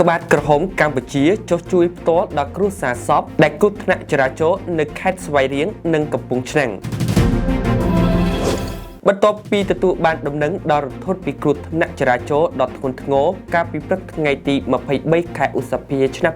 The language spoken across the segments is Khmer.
កបាទក្រហមកម្ពុជាចុះជួយផ្ទាល់ដល់គ្រួសារសពដែលគ្រោះថ្នាក់ចរាចរណ៍នៅខេត្តស្វាយរៀងនិងកំពង់ឆ្នាំងបន្ទាប់ពីទទួលបានដំណឹងដ៏រន្ធត់ពីគ្រោះថ្នាក់ចរាចរណ៍ដ៏ធ្ងន់ធ្ងរកាលពីព្រឹកថ្ងៃទី23ខែឧសភាឆ្នាំ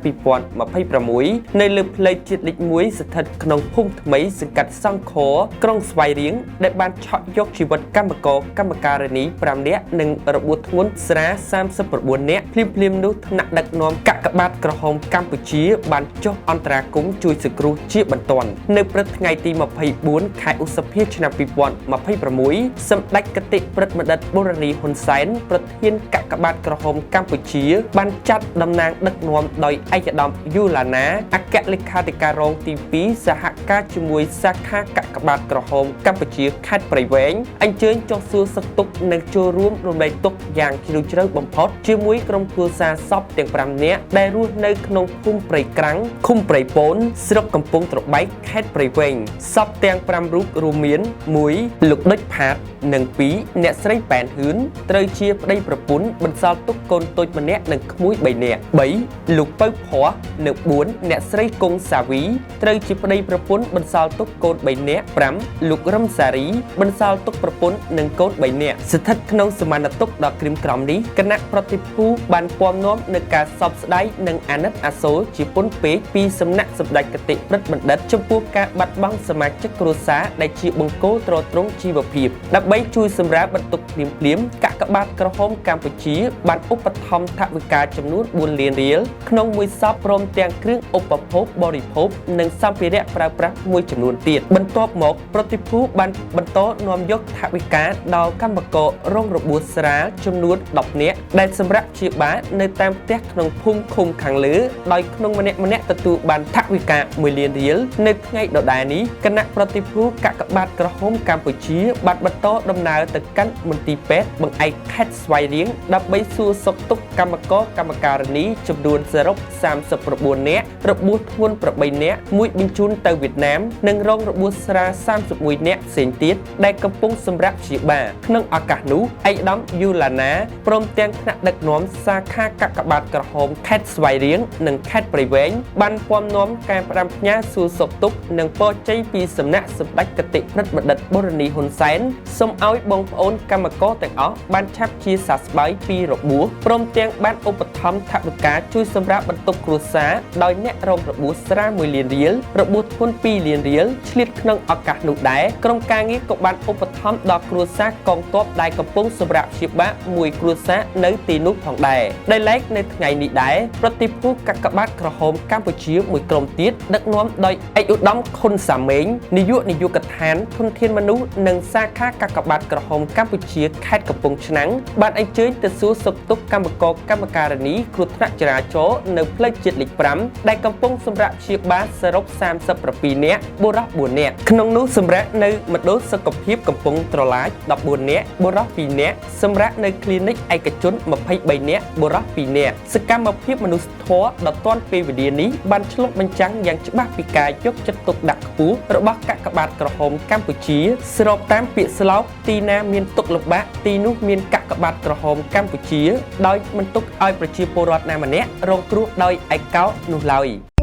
2026នៅលើផ្លូវជាតិលេខ1ស្ថិតក្នុងភូមិថ្មីសង្កាត់សង្ឃរក្រុងស្វាយរៀងដែលបានឆក់យកជីវិតកម្មករកម្មការិនី5នាក់និងរបួសធ្ងន់ស្រាល39នាក់ភ្លាមៗនោះថ្នាក់ដឹកនាំកាកបាទក្រហមកម្ពុជាបានចុះអន្តរាគមន៍ជួយសង្គ្រោះជាបន្ទាន់នៅព្រឹកថ្ងៃទី24ខែឧសភាឆ្នាំ2026សម្ដេចគតិព្រឹទ្ធបណ្ឌិតបូរនីហ៊ុនសែនប្រធានកាកបាទក្រហមកម្ពុជាបានចាត់តំណាងដឹកនាំដោយឯកឧត្តមយូឡាណាអគ្គលេខាធិការរងទី2សហការជាមួយសាខាកាកបាទក្រហមកម្ពុជាខេត្តព្រៃវែងអញ្ជើញចុះសួរសុខទុក្ខនិងចូលរួមរំលែកទុក្ខយ៉ាងជ្រាលជ្រៅបំផុតជាមួយក្រុមគ្រួសារសពទាំង5នាក់ដែលរស់នៅក្នុងភូមិព្រៃក្រាំងឃុំព្រៃពនស្រុកកំពង់ត្របែកខេត្តព្រៃវែងសពទាំង5រូបរួមមាន1លោកដុចផាតនិង2អ្នកស្រីប៉ែនហឿនត្រូវជាប្តីប្រពន្ធបន្សល់ទុកកូនតូចម្នាក់និងក្មួយ3នាក់3លោកពៅភ័ស្និង4អ្នកស្រីគង់សាវីត្រូវជាប្តីប្រពន្ធបន្សល់ទុកកូន3នាក់5លោករឹមសារីបន្សល់ទុកប្រពន្ធនិងកូន3នាក់ស្ថិតក្នុងសមានទុក្ខដ៏ក្រៀមក្រំនេះគណៈប្រតិភូបានពំនាំនៅការសោកស្ដាយនិងអាណិតអាសូរជាពន់ពេកពីសំណាក់សម្ដេចគតិព្រឹទ្ធបណ្ឌិតចំពោះការបាត់បង់សមាជិកគ្រួសារដែលជាបង្គោលទ្រទ្រង់ជីវភាពដើម្បីជួយសម្រាលបន្ទុកភ្លាមៗកាកបាទក្រហមកម្ពុជាបានឧបត្ថម្ភថវិកាចំនួន4លានរៀលក្នុងមួយសពព្រមទាំងគ្រឿងឧបភោគបរិភោគនិងសម្ភារៈប្រើប្រាស់មួយចំនួនទៀតបន្ទាប់មកប្រតិភូបានបន្តនាំយកថវិកាដល់កម្មកររងរបួសស្រាលចំនួន10នាក់ដែលសម្រាប់ព្យាបាលនៅតាមផ្ទះក្នុងភូមិឃុំខាងលើដោយក្នុងម្នាក់ៗទទួលបានថវិកា1លានរៀលនៅថ្ងៃដដែលនេះគណៈប្រតិភូកាកបាទក្រហមកម្ពុជាបានបន្តដំណើរទៅកាន់មន្ទីរពេទ្យបង្អែកខេត្តស្វាយរៀងដើម្បីសួរសុខទុក្ខកម្មករកម្មការិនីចំនួនសរុប39នាក់របួសធ្ងន់8នាក់មួយបញ្ជូនទៅវៀតណាមនិងរងរបួសស្រាល31នាក់ផ្សេងទៀតដែលកំពុងសម្រាកព្យាបាលក្នុងឱកាសនោះឯកឧត្តមយូឡាណាព្រមទាំងថ្នាក់ដឹកនាំសាខាកាកបាទក្រហមខេត្តស្វាយរៀងនិងខេត្តព្រៃវែងបានពំនាំការផ្ដាំផ្ញើសួរសុខទុក្ខនិងពរជ័យពីសំណាក់សម្ដេចគតិព្រឹទ្ធបណ្ឌិតបូរនីហ៊ុនសែនសូមឲ្យបងប្អូនកម្មករទាំងអស់បានឆាប់ជាសះស្បើយពីរបួសព្រមទាំងបានឧបត្ថម្ភថវិកាជួយសម្រាប់បន្ទុកគ្រួសារដោយអ្នករងរបួសស្រាល1លានរៀលរបួសធ្ងន់2លានរៀលឆ្លៀតក្នុងឱកាសនោះដែរក្រុមការងារក៏បានឧបត្ថម្ភដល់គ្រួសារកងទ័ពដែលកំពុងសម្រាប់ព្យាបាលមួយគ្រួសារនៅទីនោះផងដែរដោយឡែកនៅថ្ងៃនេះដែរប្រតិភូកាកបាទក្រហមកម្ពុជាមួយក្រុមទៀតដឹកនាំដោយឯកឧត្តមខុនសាមេងនាយកនាយកដ្ឋានធនធានមនុស្សនិងសាខាកាកបាទក្រហមកម្ពុជាខេត្តកំពង់ឆ្នាំងបានអញ្ជើញទៅសួរសុខទុក្ខកម្មករកម្មការិនីគ្រោះថ្នាក់ចរាចរណ៍នៅផ្លូវជាតិលេខ5ដែលកំពុងសម្រាកព្យាបាលសរុប37នាក់បុរស4នាក់ក្នុងនោះសម្រាកនៅមណ្ឌលសុខភាពកំពង់ត្រឡាច14នាក់បុរស2នាក់សម្រាកនៅគ្លីនិកឯកជន23នាក់បុរស2នាក់សកម្មភាពមនុស្សធម៌ដ៏ទាន់ពេលវេលានេះបានឆ្លុះបញ្ចាំងយ៉ាងច្បាស់ពីការយកចិត្តទុកដាក់ខ្ពស់របស់កាកបាទក្រហមកម្ពុជាស្របតាមពាក្យស្លោកទីណាមានទុក្ខលំបាកទីនោះមានកាកបាទក្រហមកម្ពុជាដោយមិនទុកឲ្យប្រជាពលរដ្ឋណាម្នាក់រងគ្រោះដោយឯកោនោះឡើយ។